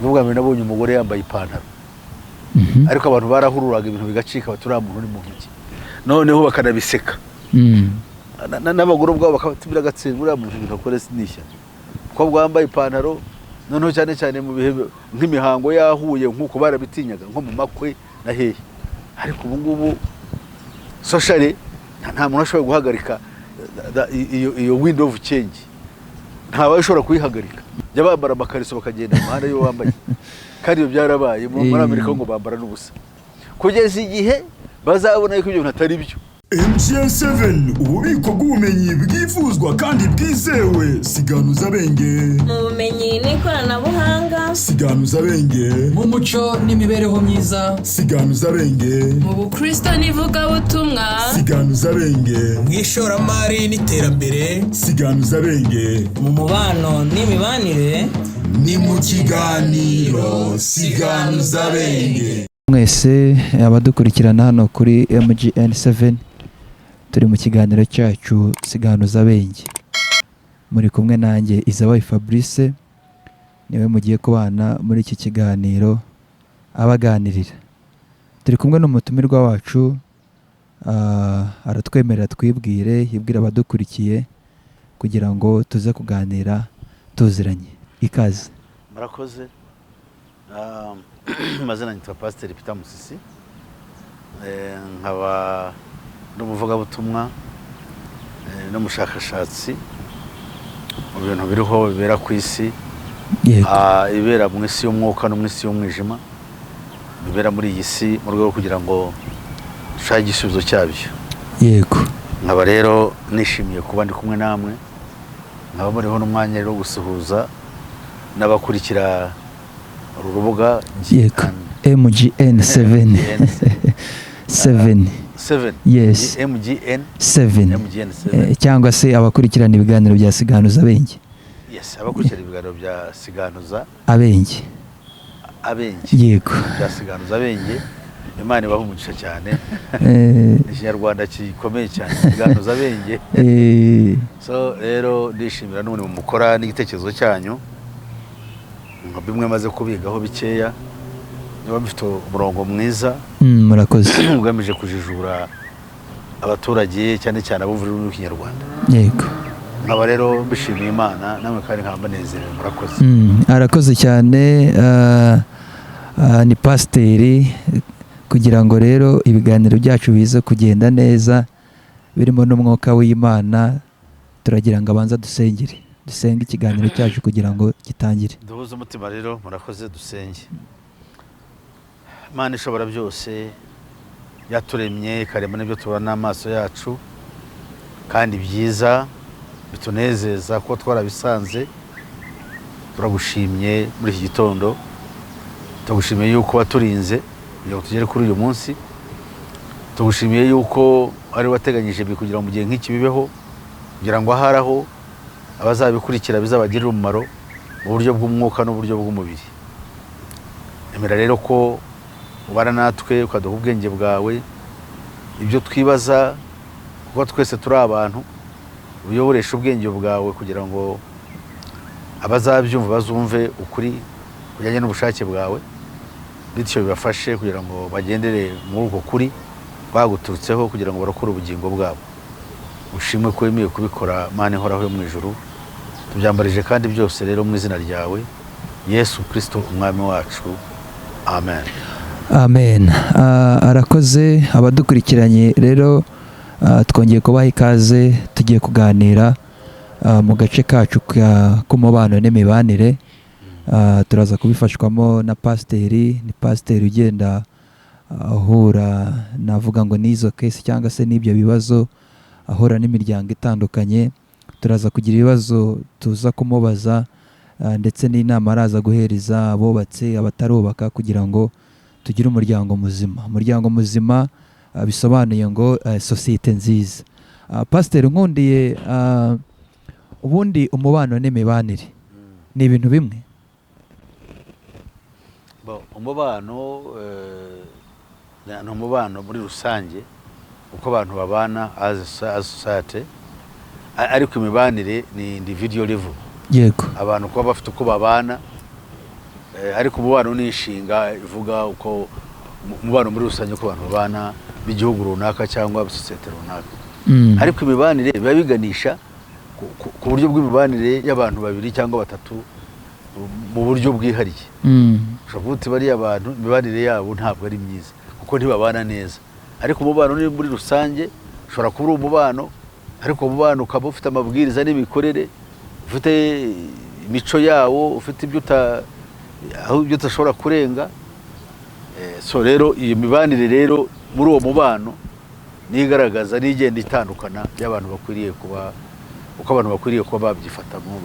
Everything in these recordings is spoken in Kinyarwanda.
Ni ubwa mbere nabonye umugore yambaye ipantaro. Ariko abantu barahururaga, ibintu bigacika, bati: "Uriya muntu ni muntu ki?" Noneho bakanabiseka. N'abagore ubwabo bakabatubira agatsinda: "Uriya muntu ibintu akora ni ishyano." Umukobwa wambaye ipantaro, noneho cyane cyane mu bihe nk'imihango yahuye, nk'uko barabitinyaga nko mu makwe na hehe. Ariko ubu ngubu socially nta muntu ashobora guhagarika iyo wind of change, ntawe ushobora kuyihagarika. Jya bambara amakariso bakagenda mu muhanda iyo bambaye. Kandi ibyo byarabaye muri Amerika, ngo bambara n'ubusa kugeza igihe bazabona yuko ibyo bintu atari byo. MGN7, ububiko bw'ubumenyi bwifuzwa kandi bwizewe. Siganuza abenge. Mu bumenyi n'ikoranabuhanga. Siganuza abenge. Mu muco n'imibereho myiza. Siganuza abenge. Mu bukristo n'ivugabutumwa. Siganuza abenge. Mu ishoramari n'iterambere. Siganuza abenge. Mu mubano n'imibanire. Ni mu kiganiro Siganuza Abenge. Mwese abadukurikirana hano kuri MGN7, turi mu kiganiro cyacu Siganuza Abenge. Muri kumwe nanjye Izabaye Fabrice, niwe mugiye kubana muri iki kiganiro abaganirira. Turi kumwe n'umutumirwa wacu, aratwemerera twibwire, yibwire abadukurikiye kugira ngo tuze kuganira tuziranye. Ikaze. Murakoze. Amazina nitwa Pasiteri Peter Musisi, nkaba n'umuvugabutumwa n'umushakashatsi mu bintu biriho bibera ku isi, ibera mu isi y'umwuka no mu isi y'umwijima, bibera muri iyi si, mu rwego rwo kugira ngo dushake igisubizo cyabyo. Nkaba rero nishimiye kuba ndi kumwe namwe, nkaba muriho n'umwanya rero wo gusuhuza n'abakurikira uru rubuga. MGN 7 7. 7. Yes. MGN 7. MGN 7. Cyangwa se abakurikirana ibiganiro bya Siganuza Abenge. Yes, abakurikira ibiganiro bya Siganuza Abenge. Abenge. Bya Siganuza Abenge, Imana ibaha umugisha cyane. Ni Ikinyarwanda gikomeye cyane, Siganuza Abenge. So rero ndishimira n'umurimo mukora n'igitekerezo cyanyu, nka bimwe maze kubigaho bikeya, niba mufite umurongo mwiza Murakoze. ugamije kujijura abaturage, cyane cyane abumva ururimi rw'Ikinyarwanda. Nkaba rero mbishimiye Imana, namwe kandi nkaba mbanezerewe. Murakoze. Arakoze cyane. Ni pasiteri. Kugira ngo rero ibiganiro byacu bize kugenda neza birimo n'umwuka w'Imana, turagira ngo abanza dusengere, dusenge ikiganiro cyacu kugira ngo gitangire. Duhuze umutima rero. Murakoze. Dusenge. Imana ishobora byose, yaturemye ikarema n'ibyo tubona n'amaso yacu, kandi byiza bitunezeza kuko twarabisanze, turagushimye muri iki gitondo. Turagushimiye yuko waturinze kugira ngo tugere kuri uyu munsi. Tugushimiye yuko ari wateganyije ibi kugira ngo mu gihe nk'iki bibeho, kugira ngo ahari aho abazabikurikira bizabagirire umumaro mu buryo bw'umwuka n'uburyo bw'umubiri. Emera rero ko ubana natwe, ukaduha ubwenge bwawe, ibyo twibaza, kuko twese turi abantu, uyoboresha ubwenge bwawe kugira ngo abazabyumva bazumve ukuri kujyanye n'ubushake bwawe, bityo bibafashe kugira ngo bagendere muri uko kuri baguturutseho, kugira ngo barokore ubugingo bwabo. Ushimwe ko wemeye kubikora, Mana ihoraho yo mu ijuru. Tubyambarije kandi byose rero mu izina ryawe Yesu Kirisito Umwami wacu, amen. Amen. Arakoze. Abadukurikiranye rero, twongeye kubaha ikaze. Tugiye kuganira mu gace kacu k'umubano n'imibanire. Turaza kubifashwamo na pasiteri. Ni pasiteri ugenda ahura, navuga ngo n'izo case cyangwa se n'ibyo bibazo, ahura n'imiryango itandukanye. Turaza kugira ibibazo tuza kumubaza, ndetse n'inama araza guhereza abubatse, abatarubaka, kugira ngo tugire umuryango muzima. Umuryango muzima bisobanuye ngo sosiyete nziza. Pasiteri nkundiye, ubundi umubano n'imibanire ni ibintu bimwe? Bo, umubano ni umubano muri rusange, uko abantu babana as society. Ariko imibanire ni individual level. Abantu kuba bafite uko babana. Ariko umubano ni inshinga ivuga uko umubano muri rusange, uko abantu babana b'igihugu runaka cyangwa sosiyete runaka. Ariko imibanire biba biganisha ku buryo bw'imibanire y'abantu babiri cyangwa batatu mu buryo bwihariye. Ushobora kuvuga uti bariya bantu imibanire yabo ntabwo ari myiza kuko ntibabana neza. Ariko umubano ni muri rusange, ushobora kuba uri umubano, ariko umubano ukaba ufite amabwiriza n'imikorere, ufite imico yawo, ufite ibyo uta aho ibyo udashobora kurenga. So rero iyo mibanire rero muri uwo mubano niyo igaragaza n'igenda itandukana y'abantu bakwiriye kuba, uko abantu bakwiriye kuba babyifatamo,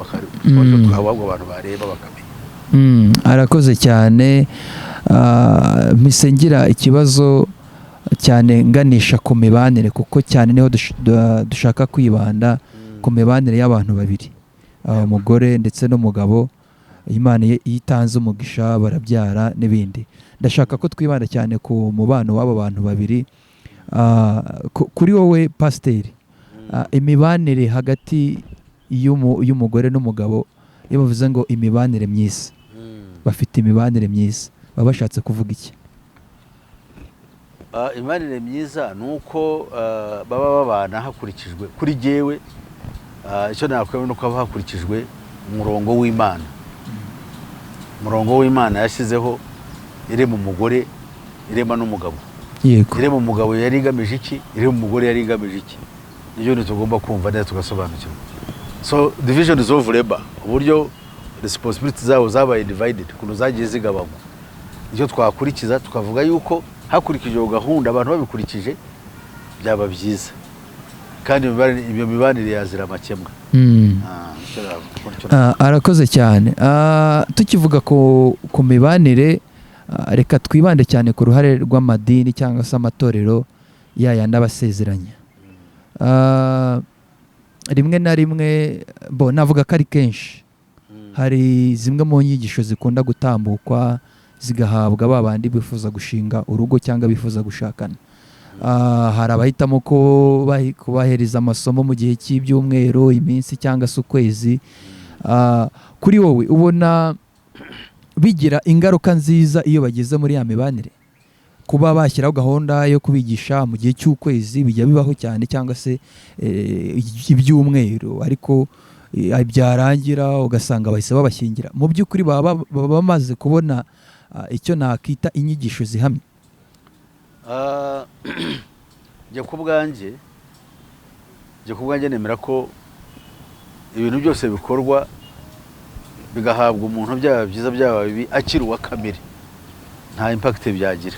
ahubwo abantu bareba bakamenya. Arakoze cyane. Mpise ngira ikibazo cyane nganisha ku mibanire, kuko cyane niho dushaka kwibanda ku mibanire y'abantu babiri, umugore ndetse n'umugabo. Imana iyo itanze umugisha barabyara n'ibindi. Ndashaka ko twibanda cyane ku mubano w'abo bantu babiri. Kuri wowe pasiteri, imibanire hagati y'umugore n'umugabo, iyo bavuze ngo imibanire myiza, bafite imibanire myiza, baba bashatse kuvuga iki? Imibanire myiza ni uko baba babana hakurikijwe, kuri jyewe, icyo nakwemera ni uko haba hakurikijwe umurongo w'Imana, umurongo w'Imana yashyizeho irema umugore, irema n'umugabo. Irema umugabo yari igamije iki? Irema umugore yari igamije iki? Nibyo bintu tugomba kumva neza tugasobanukirwa. So divisions of labor, uburyo responsibility zabo zabaye divided, ukuntu zagiye zigabanywa, icyo twakurikiza tukavuga yuko hakurikijwe iyo gahunda, abantu babikurikije byaba byiza, kandi iyo mibanire yazira amakemwa. Icyo Arakoze cyane. Tukivuga ku mibanire, reka twibande cyane ku ruhare rw'amadini cyangwa se amatorero yayandi abasezeranya. Rimwe na rimwe, bo navuga ko ari kenshi, hari zimwe mu nyigisho zikunda gutambukwa zigahabwa ba bandi bifuza gushinga urugo cyangwa bifuza gushakana. Hari abahitamo ko kubahereza amasomo mu gihe cy'ibyumweru, iminsi cyangwa se ukwezi. Kuri wowe ubona bigira ingaruka nziza iyo bageze muri ya mibanire, kuba bashyiraho gahunda yo kubigisha mu gihe cy'ukwezi? Bijya bibaho cyane, cyangwa se ibyumweru, ariko byarangira ugasanga bahise babashyingira. Mu by'ukuri baba bamaze kubona icyo nakita inyigisho zihamye? Njye ku bwanjye nemera ko ibintu byose bikorwa bigahabwa umuntu, byaba byiza byaba bibi, akiri uwa kamere, nta impact byagira.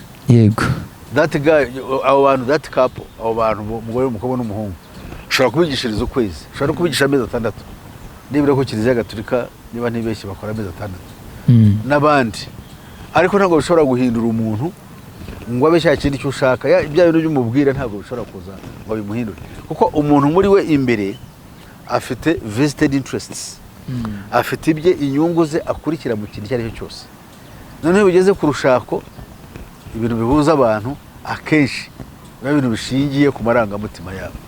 That guy, abo bantu, that couple, abo bantu, umugore, umukobwa n'umuhungu, ushobora kubigishiriza ukwezi, ushobora no kubigisha amezi 6. Nibura ko Kiliziya Gatolika, niba ntibeshye, bakora amezi 6 n'abandi, ariko ntabwo bishobora guhindura umuntu ngo abe cya kindi cyo ushaka. Bya bintu by'umubwira ntabwo bishobora kuza ngo bimuhindure, kuko umuntu muri we imbere afite vested interests, afite ibye, inyungu ze akurikira mu kintu icyo ari cyo cyose. Noneho iyo bigeze ku rushako, ibintu bihuza abantu akenshi biba ibintu bishingiye ku marangamutima yabo.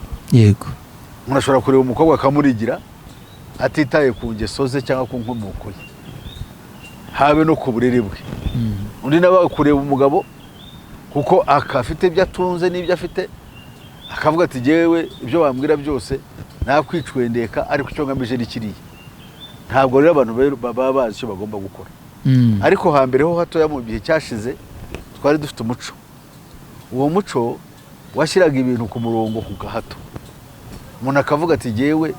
Umuntu ashobora kureba umukobwa akamurigira atitaye ku ngeso ze cyangwa ku nkomoko ye, habe no ku burere bwe. Undi nawe kureba umugabo, kuko afite ibyo atunze n'ibyo afite, akavuga ati jyewe ibyo bambwira byose nakwicwendeka, ariko icyo ngamije ni kiriya. Ntabwo rero abantu baba bazi icyo bagomba gukora. Ariko hambere ho hatoya, mu gihe cyashize, twari dufite umuco. Uwo muco washyiraga ibintu ku murongo ku gahato. Umuntu akavuga ati jyewe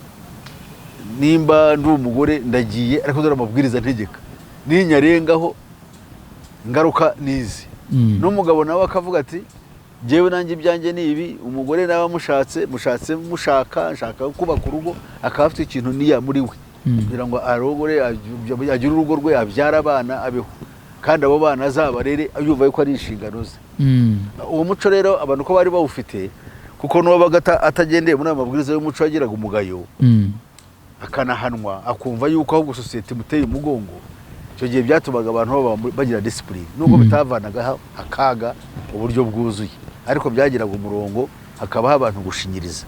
nimba ndi umugore ndagiye, ariko dore amabwiriza ntegeka, ninyarengaho ingaruka nizi. N'umugabo nawe akavuga ati jyewe nanjye ibyanjye ni ibi. Umugore nawe amushatse, mushatse, mushaka, nshaka kubaka urugo, akaba afite ikintu niya muri we kugira ngo arogore, agire urugo rwe, abyare abana, abeho, kandi abo bana azabarere yumva yuko ari inshingano ze. Uwo muco rero abantu ko bari bawufite, kuko n'uwabaga atagendeye muri ayo mabwiriza y'umuco yagiraga umugayo, akanahanwa, akumva yuko ahubwo sosiyete imuteye umugongo. Icyo gihe byatumaga abantu bagira discipline, nubwo bitavanagaho akaga uburyo bwuzuye, ariko byagiraga umurongo, hakabaho abantu gushinyiriza,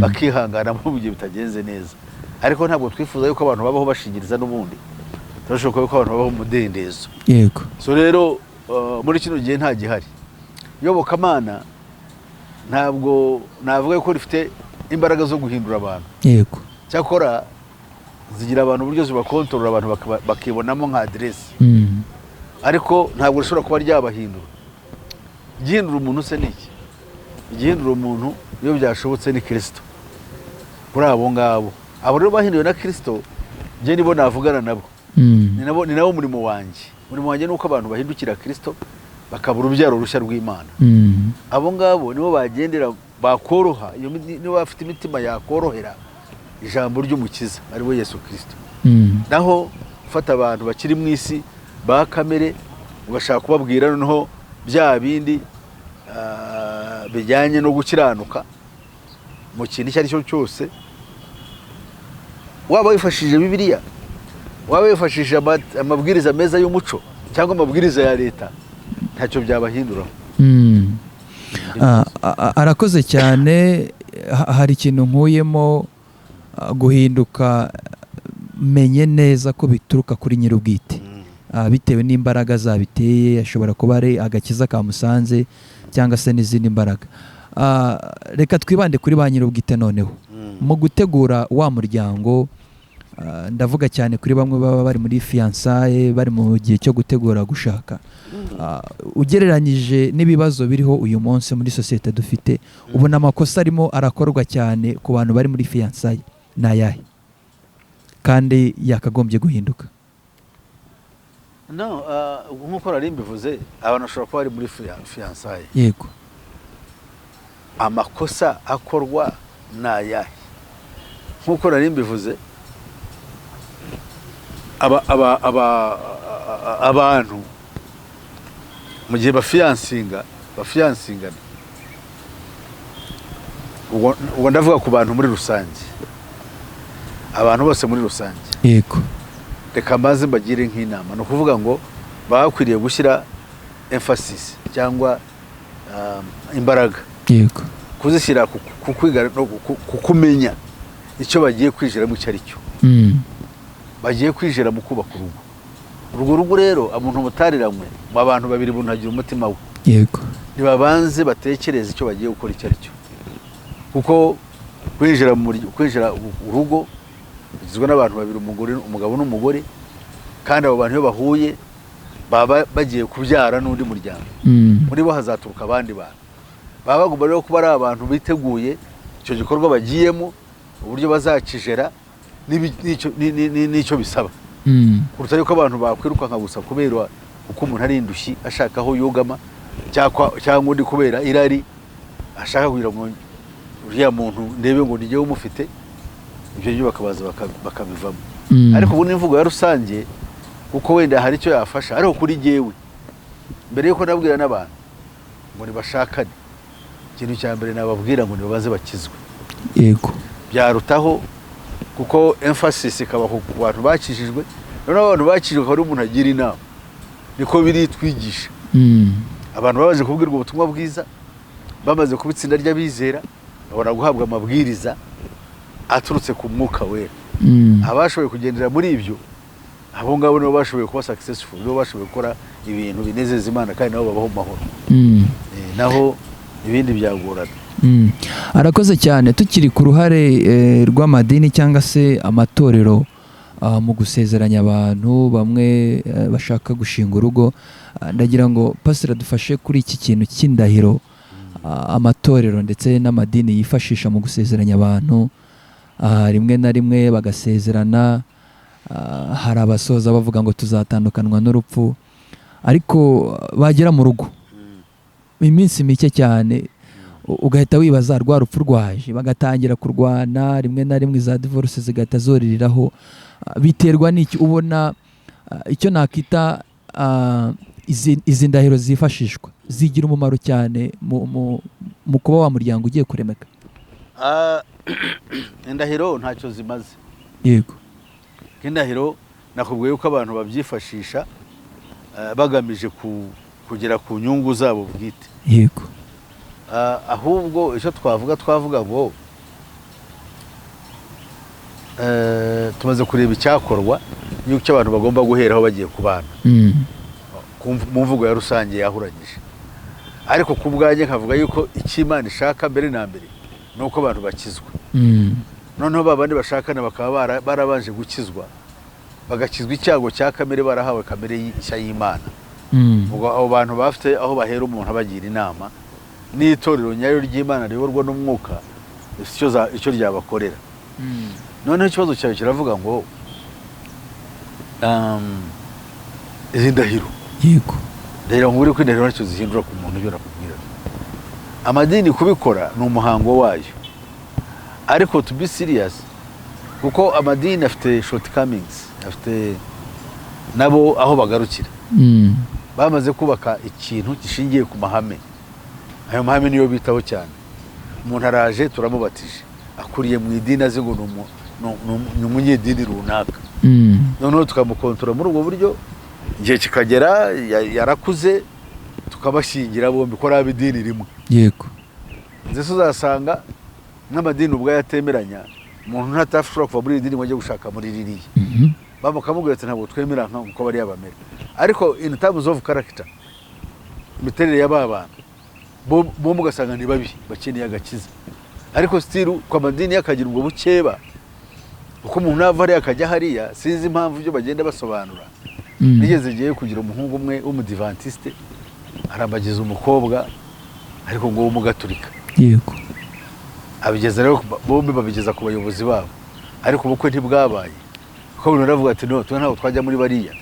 bakihangana mu gihe bitagenze neza. Ariko ntabwo twifuza yuko abantu babaho bashinyiriza n'ubundi. Turashoboka ko abantu babaho umudendezo. So rero muri kino gihe nta gihari. Iyobokamana ntabwo navuga ko rifite imbaraga zo guhindura abantu. Cyakora zigira abantu uburyo zibakontorora, abantu bakibonamo nka aderesi, ariko ntabwo rishobora kuba ryabahindura. Igihindura umuntu se ni iki? Igihindura umuntu iyo byashobotse ni Kirisito. Kuri abo ngabo, abo rero bahinduwe na Kirisito, njye nibo navugana nabo. Ni nabo murimo wanjye. Umurimo wanjye ni uko abantu bahindukira Kirisito, bakaba urubyaro rushya rw'Imana. Abo ngabo nibo bagendera bakoroha iyo nibo bafite imitima yakorohera ijambo ry'Umukiza, ari we Yesu Kirisito. Naho gufata abantu bakiri mu isi ba kamere, ugashaka kubabwira noneho bya bindi bijyanye no gukiranuka mu kintu icyo ari cyo cyose, waba wifashishije Bibiliya, waba wifashishije amabwiriza meza y'umuco cyangwa amabwiriza ya leta, ntacyo byabahinduraho. Arakoze cyane. Hari ikintu nkuyemo, guhinduka menye neza ko bituruka kuri nyir'ubwite, bitewe n'imbaraga zabiteye, ashobora kuba ari agakiza kamusanze cyangwa se n'izindi mbaraga. Reka twibande kuri ba nyir'ubwite noneho mu gutegura wa muryango. Ndavuga cyane kuri bamwe baba bari muri fiançailles, bari mu gihe cyo gutegura gushaka. Ugereranyije n'ibibazo biriho uyu munsi muri sosiyete dufite, ubona amakosa arimo arakorwa cyane ku bantu bari muri fiançailles ni ayahe kandi yakagombye guhinduka? No, nk'uko nari mbivuze, abantu bashobora kuba bari muri fiançailles. Amakosa akorwa ni ayahe? Nk'uko nari mbivuze, abantu mu gihe bafiyansingana, ubwo ndavuga ku bantu muri rusange, abantu bose muri rusange. Reka mbaze mbagire nk'inama. Ni ukuvuga ngo baba bakwiriye gushyira emphasis cyangwa imbaraga, kuzishyira ku kwiga no ku kumenya icyo bagiye kwinjiramo icyo ari cyo. Bagiye kwinjira mu kubaka urugo. Urwo rugo rero, umuntu mutariranywe mu abantu babiri, umuntu agira umutima we. Ntibabanze batekereze icyo bagiye gukora icyo ari cyo, kuko kwinjira urugo rugizwe n'abantu babiri, umugore, umugabo n'umugore, kandi abo bantu iyo bahuye baba bagiye kubyara n'undi muryango. Muri bo hazaturuka abandi bantu. Baba bagomba rero kuba ari abantu biteguye icyo gikorwa bagiyemo, uburyo bazakijera n'icyo bisaba, kuruta yuko abantu bakwirukanka gusa kubera uko umuntu ari indushyi ashaka aho yugama, cyangwa undi kubera irari ashaka kugira ngo uriya muntu ndebe ngo nijyewe umufite. Ibyo byo bakabaza bakabivamo. Ariko ubu ni imvugo ya rusange, kuko wenda hari icyo yafasha. Ariko kuri jyewe, mbere yuko nabwira n'abantu ngo nibashakane, ikintu cya mbere nababwira ngo nibabanze bakizwe. Byarutaho, kuko emphasis ikaba ku bantu bakijijwe. Noneho abantu bakijijwe akaba ari umuntu agira inama, niko biri twigisha. Abantu babanje kubwirwa ubutumwa bwiza, bamaze kuba itsinda ry'abizera, babona guhabwa amabwiriza aturutse ku Mwuka Wera. Abashoboye kugendera muri ibyo, abo ngabo nibo bashoboye kuba successful, nibo bashoboye gukora ibintu binezeza Imana, kandi nabo babaho mu mahoro. Naho ibindi byagorana. Arakoze cyane. Tukiri ku ruhare rw'amadini cyangwa se amatorero mu gusezeranya abantu bamwe bashaka gushinga urugo, ndagira ngo pasiteri adufashe kuri iki kintu cy'indahiro amatorero ndetse n'amadini yifashisha mu gusezeranya abantu. Rimwe na rimwe bagasezerana, hari abasoza bavuga ngo tuzatandukanwa n'urupfu, ariko bagera mu rugo iminsi mike cyane ugahita wibaza rwa rupfu rwaje, bagatangira kurwana, rimwe na rimwe za divorce zigahita zoririraho. Biterwa n'iki? Ubona icyo nakita izi ndahiro zifashishwa zigira umumaro cyane mu kuba wa muryango ugiye kuremeka? Indahiro ntacyo zimaze. Indahiro nakubwiye yuko abantu babyifashisha bagamije kugera ku nyungu zabo bwite. Ahubwo icyo twavuga ngo tumaze kureba icyakorwa. y'icyo abantu bagomba guheraho bagiye kubana, mu mvugo ya rusange yahuranyije. Ariko ku bwanjye nkavuga yuko icyo Imana ishaka mbere na mbere ni uko abantu bakizwa. Noneho ba bandi bashakana bakaba barabanje gukizwa, bagakizwa icyago cya kamere, barahawe kamere nshya y'Imana. Ubwo abo bantu bafite aho bahera umuntu abagira inama, n'itorero nyayo ry'Imana riyoborwa n'Umwuka rifite icyo ryabakorera. Noneho ikibazo cyawe kiravuga ngo izi ndahiro. Yego. Ndahiro nkubwire ko indahiro ntacyo zihindura ku muntu. Ibyo nakubwira, amadini kubikora ni umuhango wayo, ariko to be serious, kuko amadini afite shortcomings, afite nabo aho bagarukira. Bamaze kubaka ikintu gishingiye ku mahame, ayo mahame niyo bitaho cyane. Umuntu araje, turamubatije, akuriye mu idini, azi ngo ni umunyedini runaka. Noneho tukamukontora muri ubwo buryo, igihe kikagera yarakuze, tukabashyingira bombi ko ari ab'idini rimwe. Ndetse uzasanga n'amadini ubwayo atemeranya. Umuntu ntatashobora kuva muri iri dini ngo ajye gushaka muri ririya. Bakamubwira ati: "Ntabwo twemera nka uko bariya bamera." Ariko in terms of character, imiterere ya ba bantu bo ugasanga ni babi, bakeneye agakiza. Ariko still ku amadini akagira ubwo bukeba, uko umuntu nava hariya akajya hariya, sinzi impamvu ibyo bagenda basobanura. Nigeze ngiye kugira umuhungu umwe w'Umudivantiste, arambagiza umukobwa, ariko ngo w'Umugaturika. Abigeza rero, bombi babigeza ku bayobozi babo, ariko ubukwe ntibwabaye, kuko buri aravuga ati: "No, twe ntabwo twajya muri bariya,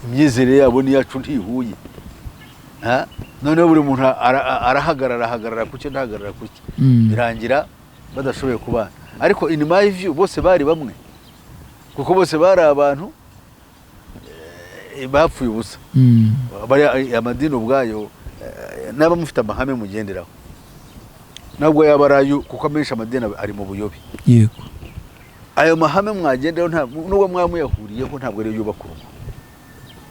imyizerere yabo n'iyacu ntihuye." Ha? Noneho buri muntu arahagarara, ahagarara ku cye, ntahagarara ku cye. Birangira badashoboye kubana. Ariko in my view bose bari bamwe, kuko bose bari abantu bapfuye ubusa. Bariya amadini ubwayo, naba mufite amahame mugenderaho, ntabwo yaba ari ayo, kuko amenshi amadini ari mu buyobe. Ayo mahame mwagenderaho, nubwo mwaba muyahuriyeho, ntabwo ariyo yubaka urugo.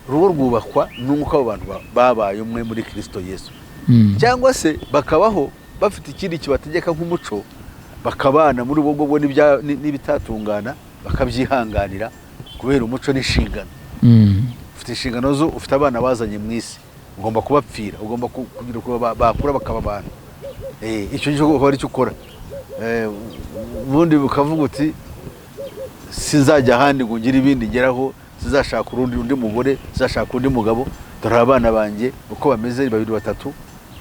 Urugo rwubakwa n'uko abo bantu babaye umwe muri Kirisito Yesu, cyangwa se bakabaho bafite ikindi kibategeka nk'umuco, bakabana muri ubwo bwo n'ibitatungana bakabyihanganira kubera umuco n'inshingano. Ufite inshingano zo, ufite abana bazanye mu isi, ugomba kubapfira, ugomba kugira uko bakura bakaba abantu. Icyo ngicyo ukaba aricyo ukora. Ubundi ukavuga uti: "Sinzajya ahandi ngo ngire ibindi ngeraho, sinzashaka urundi undi mugore, sinzashaka undi mugabo. Dore abana banjye uko bameze, babiri, batatu,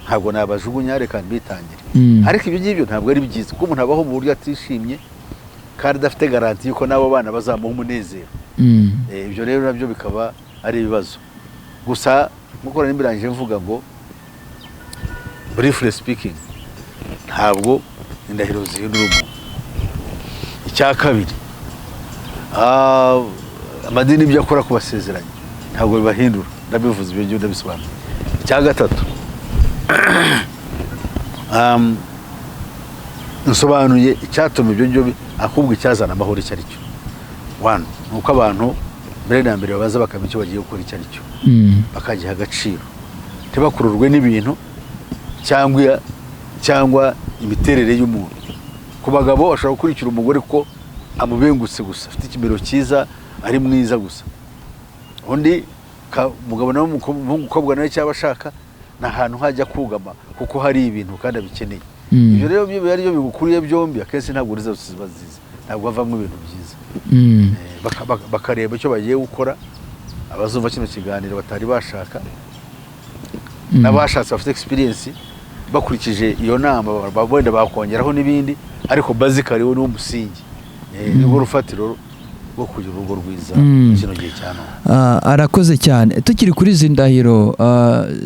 ntabwo nabajugunya, reka mbitangire." Ariko ibyo ngibyo ntabwo ari byiza, kuko umuntu abaho mu buryo atishimye kandi adafite garantie yuko n'abo bana bazamuha umunezero. Ibyo rero nabyo bikaba ari ibibazo. Gusa nk'uko nari mbirangije mvuga ngo, briefly speaking, ntabwo indahiro zihindura umuntu. Icya kabiri, amadini ibyo akora kubasezeranya ntabwo bibahindura, ndabivuze ibyo ngibyo, ndabisobanura. Icya gatatu, nsobanuye icyatuma ibyo ngibyo ahubwo icyazana amahoro icyo ari cyo. One, ni uko abantu mbere na mbere babaza bakamenya icyo bagiye gukora icyo ari cyo, bakagiha agaciro, ntibakururwe n'ibintu cyangwa imiterere y'umuntu. Ku bagabo, bashobora gukurikira umugore ko amubengutse gusa, afite ikimero cyiza, ari mwiza gusa. Undi umugabo nawe, umukobwa nawe cyaba ashaka ni ahantu hajya kugama, kuko hari ibintu kandi abikeneye. Ibyo rero byo ari byo bigukuriye byombi, akenshi ntabwo results ziba nziza, ntabwo havamo ibintu byiza. Bakareba icyo bagiye gukora. Abazumva kino kiganiro batari bashaka n'abashatse bafite experience, bakurikije iyo nama, wenda bakongeraho n'ibindi, ariko basically wo niwo musingi, nirwo rufatiro rwo kugira urugo rwiza kino gihe cya none. Arakoze cyane. Tukiri kuri izi ndahiro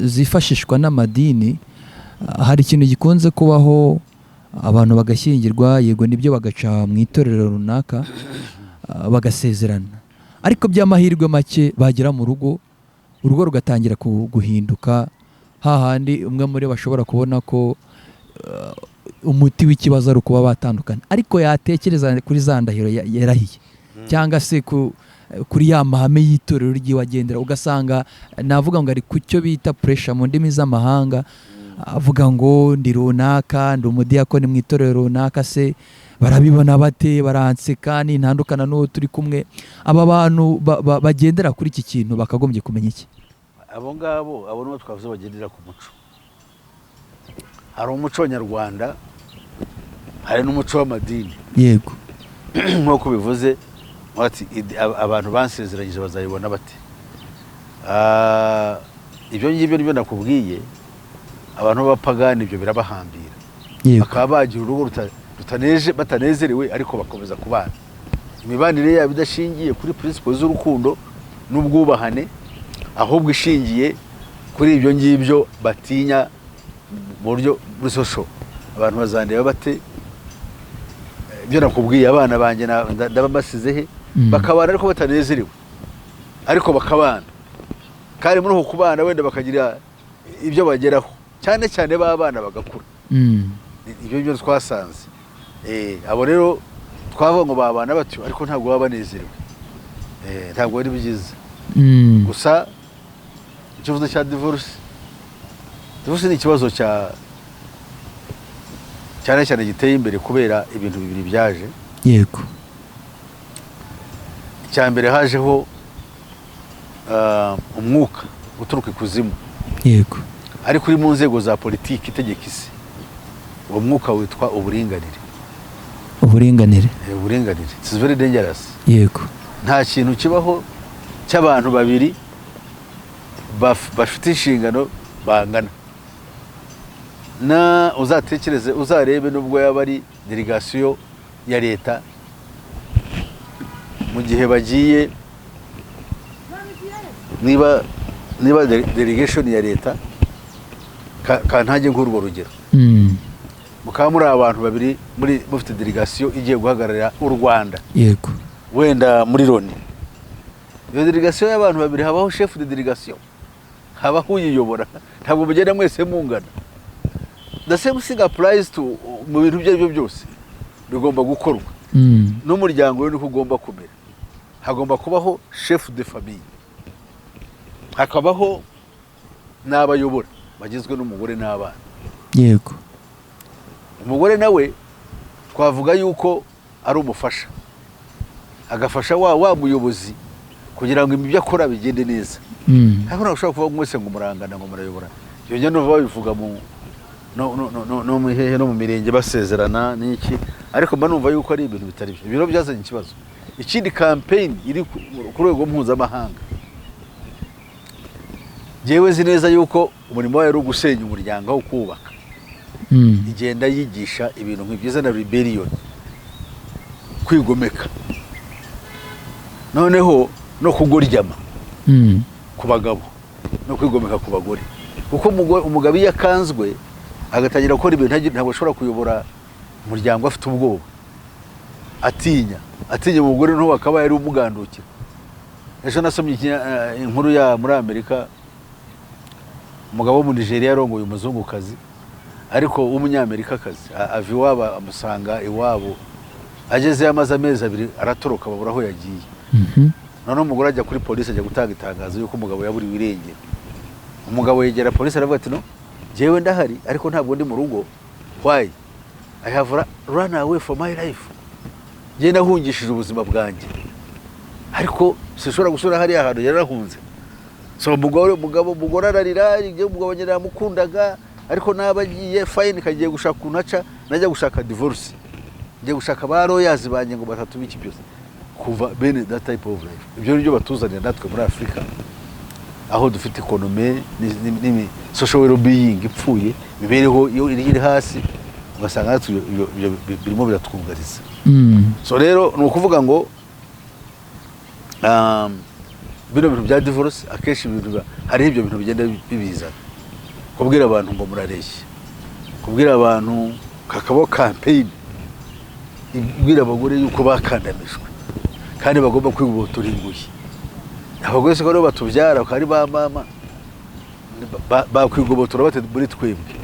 zifashishwa n'amadini, hari ikintu gikunze kubaho, abantu bagashyingirwa, yego nibyo, bagaca mu itorero runaka, bagasezerana, ariko by'amahirwe make bagera mu rugo, urugo rugatangira guhinduka, hahandi umwe muri bo ashobora kubona ko umuti w'ikibazo ari ukuba batandukana, ariko yatekereza kuri za ndahiro yarahiye cyangwa se kuri ya mahame y'itorero ry'iwe agendera, ugasanga navuga ngo ari ku cyo bita pressure mu ndimi z'amahanga, avuga ngo: "Ndi runaka, ndi umudiyakoni mu itorero runaka, se Barabibona bate? Baranseka nintandukana n'uwo turi kumwe. Aba bantu bagendera kuri iki kintu bakagombye kumenya iki? Abo ngabo, abo nibo twavuze bagendera ku muco. Hari umuco nyarwanda, hari n'umuco w'amadini. Nk'uko bivuze bati abantu bansezeranyije bazayibona bate? Ibyo ngibyo nibyo nakubwiye, abantu b'abapagani ibyo birabahambira, bakaba bagira urugo batanezerewe, ariko bakomeza kubana, imibanire yabo idashingiye kuri principles z'urukundo n'ubwubahane, ahubwo ishingiye kuri ibyo ngibyo batinya mu buryo muri social, abantu bazandeba bate, ibyo nakubwiye, abana banjye ndaba mbasize he? Bakabana ariko batanezerewe, ariko bakabana, kandi muri uko kubana wenda bakagira ibyo bageraho, cyane cyane b'abana bagakura. Ibyo byo twasanze. Abo rero twavuga ngo babana batyo, ariko ntabwo baba banezerewe. Ntabwo ari byiza. Gusa ikibazo cya divorce ni ikibazo cya cyane cyane giteye imbere kubera ibintu bibiri byaje. Icya mbere, hajeho umwuka uturuka ikuzimu, ariko uri mu nzego za politiki itegeka isi. Uwo mwuka witwa uburinganire. Uburinganire. Uburinganire, it's very dangerous. Nta kintu kibaho cy'abantu babiri bafite inshingano bangana. Na uzatekereze, uzarebe, nubwo yaba ari delegasiyo ya leta, mu gihe bagiye, niba delegation ya leta, kantange nk'urwo rugero, mukaba muri abantu babiri muri mufite delegasiyo igiye guhagararira u Rwanda wenda muri Loni, iyo delegasiyo y'abantu babiri, habaho chef de delegation, habaho uyiyobora. Ntabwo mugenda mwese mungana. The same thing applies to mu bintu ibyo ari byo byose bigomba gukorwa. N'umuryango we niko ugomba kumera. Hagomba kubaho chef de famille, hakabaho n'abayobora bagizwe n'umugore n'abana. Umugore nawe twavuga yuko ari umufasha, agafasha wa muyobozi kugira ngo ibyo akora bigende neza. Ariko ntabwo ushobora kuvuga mwese ngo murangana, ngo murayobora. Ibyo njya numva babivuga mu no no no no no mu hehe, no mu mirenge basezerana n'iki, ariko mba numva yuko ari ibintu bitari byo. Ibiro byazanye ikibazo. Ikindi, campaign iri ku rwego mpuzamahanga, njyewe nzi neza yuko umurimo wayo ari ugusenya umuryango aho kuwubaka. Igenda yigisha ibintu nk'ibyiza na rebellion, kwigomeka, noneho no kugoryama ku bagabo no kwigomeka ku bagore, kuko umugabo iyo akanzwe agatangira gukora ibintu, ntabwo ashobora kuyobora umuryango afite ubwoba, atinya umugore, n'uwo akaba yari umugandukira. Ejo nasomye inkuru ya muri Amerika, umugabo wo mu Nigeria yarongoye umuzungukazi, ariko w'umunyamerikakazi. Ava iwabo, amusanga iwabo, agezeyo amaze amezi 2 aratoroka, babura aho yagiye. Noneho umugore ajya kuri polisi, ajya gutanga itangazo yuko umugabo yaburiwe irengero. Umugabo yegera polisi, aravuga ati: "No, njyewe ndahari, ariko ntabwo ndi mu rugo. Why? I have run away for my life. Njye nahungishije ubuzima bwanjye, ariko sinshobora gusubira hariya hantu." Yarahunze. So umugore, umugabo, umugore ararira: "Njye umugabo wanjye namukundaga, ariko naba agiye, fine, kagiye gushaka ukuntu aca, najya gushaka divorce, ngiye gushaka ba lawyers banjye ngo batatu biki byose." Kuva bene that type of life, ibyo nibyo batuzanira natwe muri Afurika, aho dufite economy social well being ipfuye, imibereho iyo iri hasi, ugasanga natwe ibyo birimo biratwugariza. So rero ni ukuvuga ngo bino bintu bya divorce, akenshi ibintu hariho ibyo bintu bigenda bibizana, kubwira abantu ngo murareshya, kubwira abantu, kakabaho campaign ibwira abagore yuko bakandamijwe kandi bagomba kwigobotora ingoyi. Abagore se ko aribo batubyara, bakaba ari ba mama, bakwigobotora bate muri twebwe?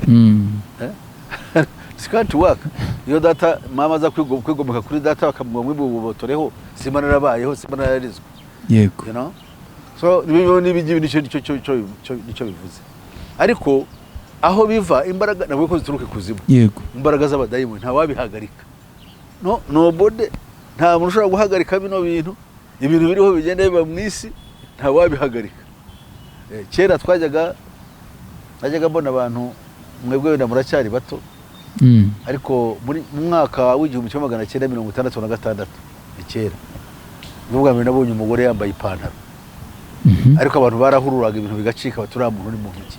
It can't work. Iyo data, mama aza kwigomeka kuri data, bakamuha mwigobotoreho, simba narabayeho, simba nararizwe. You know, so n'ibingibi nicyo bivuze. Ariko aho biva, imbaraga nabwo ko zituruka ikuzimu, imbaraga z'abadayimoni, ntawabihagarika. No, nobody, nta muntu ushobora guhagarika bino bintu. Ibintu biriho bigenda biba mu isi, nta wabihagarika. Kera najyaga mbona abantu, mwebwe wenda muracyari bato, ariko mu mwaka w'1966, ni kera, nibwo bwa mbere nabonye umugore yambaye ipantaro. Ariko abantu barahururaga, ibintu bigacika, bati: "Uriya muntu uri mu ntoki."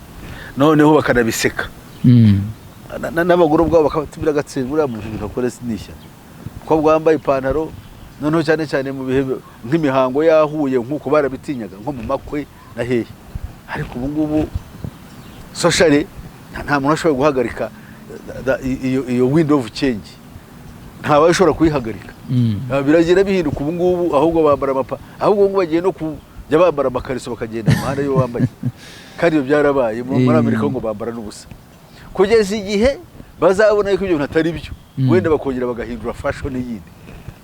Noneho bakanabiseka. N'abagore ubwabo bakabatubira agatsinda: "Uriya muntu ibintu akora ni ishyano." Umukobwa wambaye ipantaro, noneho cyane cyane mu bihe nk'imihango yahuye, nk'uko barabitinyaga nko mu makwe na hehe. Ariko ubu ngubu socially nta muntu ashobora guhagarika iyo wind of change, ntawe ushobora kuyihagarika. Biragenda bihinduka ubu ngubu, ahubwo bambara ahubwo ubu ngubu bagiye no kujya bambara amakariso, bakagenda mu muhanda iyo bambaye. Kandi ibyo byarabaye muri Amerika, ngo bambara n'ubusa kugeza igihe bazabona yuko ibyo bintu atari byo, wenda bakongera bagahindura fashion yindi.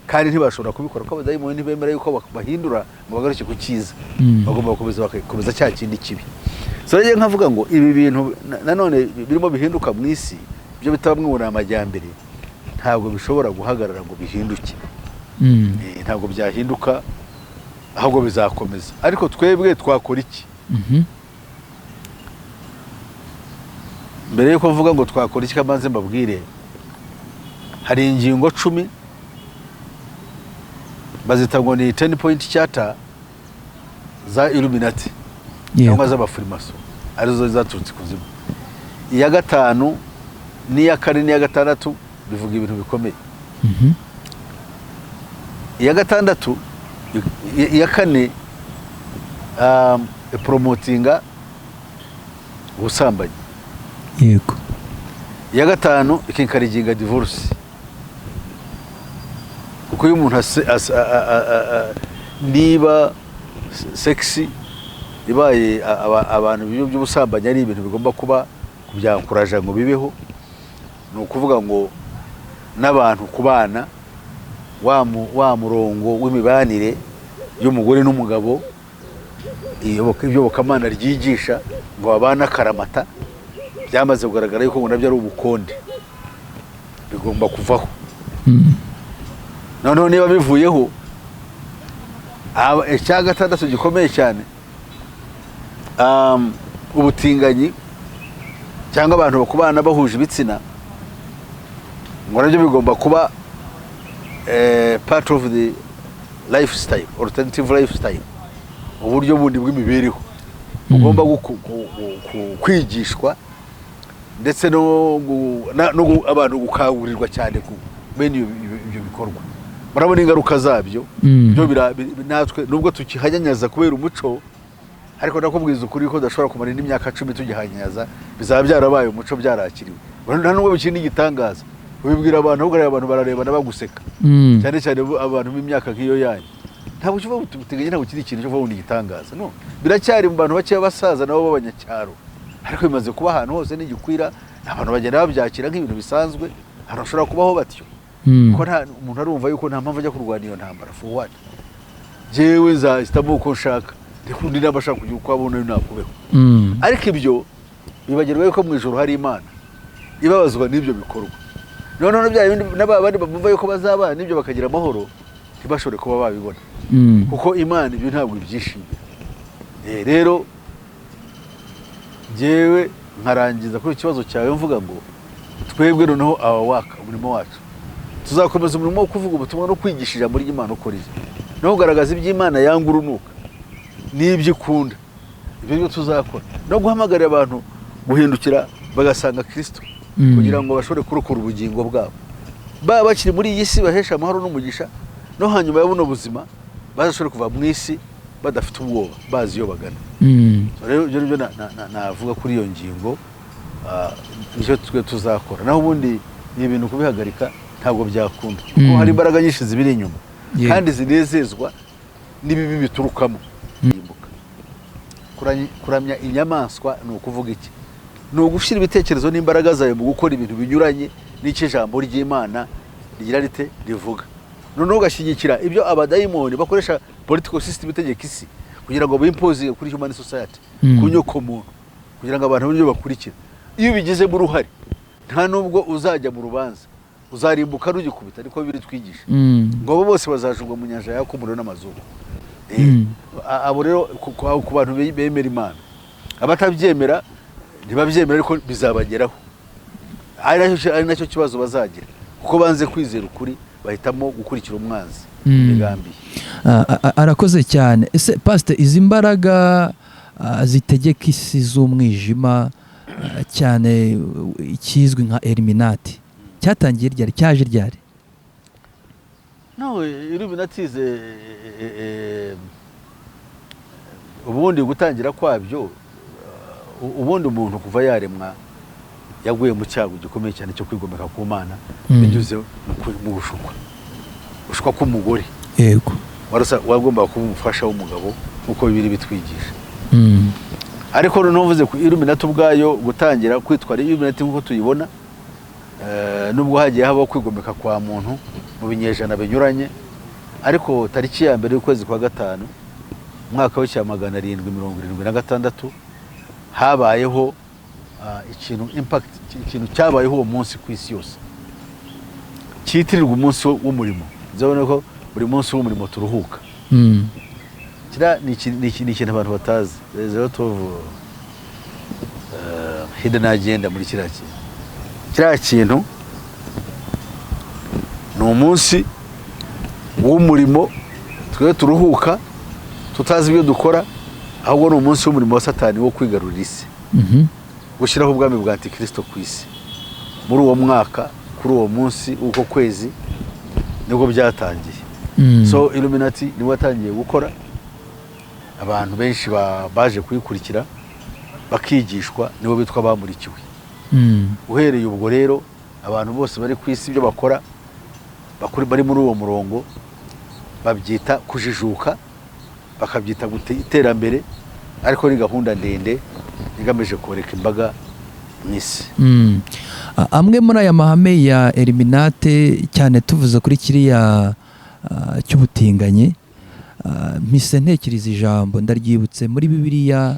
Kandi ntibashobora kubikora kuko abadayimoni ntibemera yuko bahindura ngo bagaruke ku cyiza. Bagomba gukomeza, bagakomeza cya kindi kibi. So rero nkavuga ngo ibi bintu nanone birimo bihinduka mu isi, ibyo bita bamwe ngo ni amajyambere, ntabwo bishobora guhagarara ngo bihinduke. Ntabwo byahinduka, ahubwo bizakomeza. Ariko twebwe twakora iki? Mbere yuko mvuga ngo twakora iki, kamanze mbabwire, hari ingingo 10, bazita ngo ni 10 point charter za Illuminati cyangwa z'abafurimaso, arizo zaturutse ikuzimu. Iya gatanu n'iya kane n'iya gatandatu bivuga ibintu bikomeye. Iya gatandatu, iya kane promotinga ubusambanyi. Iya gatanu ikencouraginga divorce, kuko iyo umuntu niba sex ibaye abantu, ibyo by'ubusambanyi ari ibintu bigomba kuba kubyencouraja ngo bibeho, ni ukuvuga ngo n'abantu kubana wa murongo w'imibanire y'umugore n'umugabo, iyobokamana ryigisha ngo babane akaramata, byamaze kugaragara yuko ngo nabyo ari ubukonde, bigomba kuvaho. Noneho niba bivuyeho, icya gatandatu gikomeye cyane, ubutinganyi cyangwa abantu bakubana bahuje ibitsina, ngo nabyo bigomba kuba part of the lifestyle, alternative lifestyle, uburyo bundi bw'imibereho bugomba kwigishwa, ndetse no abantu gukangurirwa cyane ku bene ibyo bikorwa. Murabona ingaruka zabyo. Byo natwe nubwo tukihanyanyaza kubera umuco, ariko ndakubwiza ukuri ko udashobora kumara indi myaka 10 tugihanyanyaza, bizaba byarabaye umuco, byarakiriwe. Nta nubwo bikiri n'igitangaza. Ubibwira abantu, ahubwo abantu bararebana baguseka, cyane cyane abantu b'imyaka nk'iyo yanyu. Ntabwo kiva ubutinganyi, ntabwo kiri ikintu cyo kuvuga ngo ni igitangaza. No biracyari mu bantu bakeya, basaza nabo b'abanyacyaro, ariko bimaze kuba ahantu hose n'igikwira, abantu bagenda babyakira nk'ibintu bisanzwe. Ahantu bashobora kubaho batyo, kuko nta umuntu arumva yuko nta mpamvu ajya kurwana iyo ntambara. For what? Jewe nzahitamo uko nshaka, ndikundi niba ashaka kugira uko abona nakubeho. Ariko ibyo bibagirwa yuko mu ijoro hari Imana ibabazwa n'ibyo bikorwa. Noneho bya bindi n'aba bandi bumva yuko bazabana n'ibyo bakagira amahoro, ntibashobore kuba babibona, kuko Imana ibyo ntabwo ibyishimira. Rero njyewe nkarangiza kuri iki kibazo cyawe mvuga ngo twebwe noneho aba waka umurimo wacu, tuzakomeza umurimo wo kuvuga ubutumwa no kwigisha ijambo ry'Imana uko riri, no kugaragaza iby'Imana yanga urunuka n'ibyo ikunda. Ibyo byo tuzakora, no guhamagarira abantu guhindukira bagasanga Kirisito, kugira ngo bashobore kurokora ubugingo bwabo, baba bakiri muri iyi si, bahesha amahoro n'umugisha, no hanyuma ya buno buzima bazashobore kuva mu isi badafite ubwoba, bazi iyo bagana. So rero ibyo nibyo navuga kuri iyo ngingo, nicyo twe tuzakora. Naho ubundi ni ibintu kubihagarika ntabwo byakunda, kuko hari imbaraga nyinshi zibiri inyuma kandi zinezezwa n'ibibi biturukamo. Kuramya inyamaswa ni ukuvuga iki? Ni ugushyira ibitekerezo n'imbaraga zawe mu gukora ibintu binyuranye n'icyo ijambo ry'Imana rigira rite, rivuga. Noneho ugashyigikira ibyo abadayimoni bakoresha, political system itegeka isi, kugira ngo bimpozinge kuri human society, ku nyoko muntu, kugira ngo abantu ibyo bakurikira. Iyo ubigizemo uruhare, nta nubwo uzajya mu rubanza. Uzarimbuka rugikubita, ariko biri twigisha ngo abo bose bazajugwa mu nyanja yaka umuriro n'amazuba. Abo rero ku bantu bemera Imana, abatabyemera ntibabyemera, ariko bizabageraho, ari nacyo kibazo bazagira, kuko banze kwizera ukuri, bahitamo gukurikira umwanzi imigambi ye. Arakoze cyane. Ese pasite, izi mbaraga zitegeka isi z'umwijima, cyane ikizwi nka Illuminati, cyatangiye ryari, cyaje ryari? No, Illuminati ubundi gutangira kwabyo, ubundi umuntu kuva yaremwa yaguye mu cyago gikomeye cyane cyo kwigomeka ku Mana binyuze mu gushukwa k'umugore wagombaga kuba umufasha w'umugabo nk'uko Bibiliya bitwigisha. Ariko noneho uvuze ku Illuminati ubwayo, gutangira kwitwara Illuminati nk'uko tuyibona, nubwo hagiye habaho kwigomeka kwa muntu mu binyejana binyuranye, ariko tariki ya 1 y'ukwezi kwa 5, umwaka w'1776, habayeho ikintu impact, ikintu cyabayeho uwo munsi ku isi yose cyitirirwa umunsi w'umurimo. Uzabona ko buri munsi w'umurimo turuhuka. Kiriya ni ikintu abantu batazi. There is a lot of hidden agenda muri kiriya kintu. Kiriya kintu ni umunsi w'umurimo, twe turuhuka tutazi ibyo dukora, ahubwo ni umunsi w'umurimo wa Satani wo kwigarurira isi, gushyiraho ubwami bwa Antikristo ku isi. Muri uwo mwaka, kuri uwo munsi w'uko kwezi, nibwo byatangiye. So Illuminati niwe watangiye gukora, abantu benshi baje kuyikurikira bakigishwa, nibo bitwa bamurikiwe. Uhereye ubwo rero, abantu bose bari ku isi, ibyo bakora bari muri uwo murongo, babyita kujijuka, bakabyita iterambere, ariko ni gahunda ndende igamije koreka imbaga mu isi. Amwe muri aya mahame ya Illuminati, cyane tuvuze kuri kiriya cy'ubutinganyi, mpise ntekereza ijambo ndaryibutse muri Bibiliya,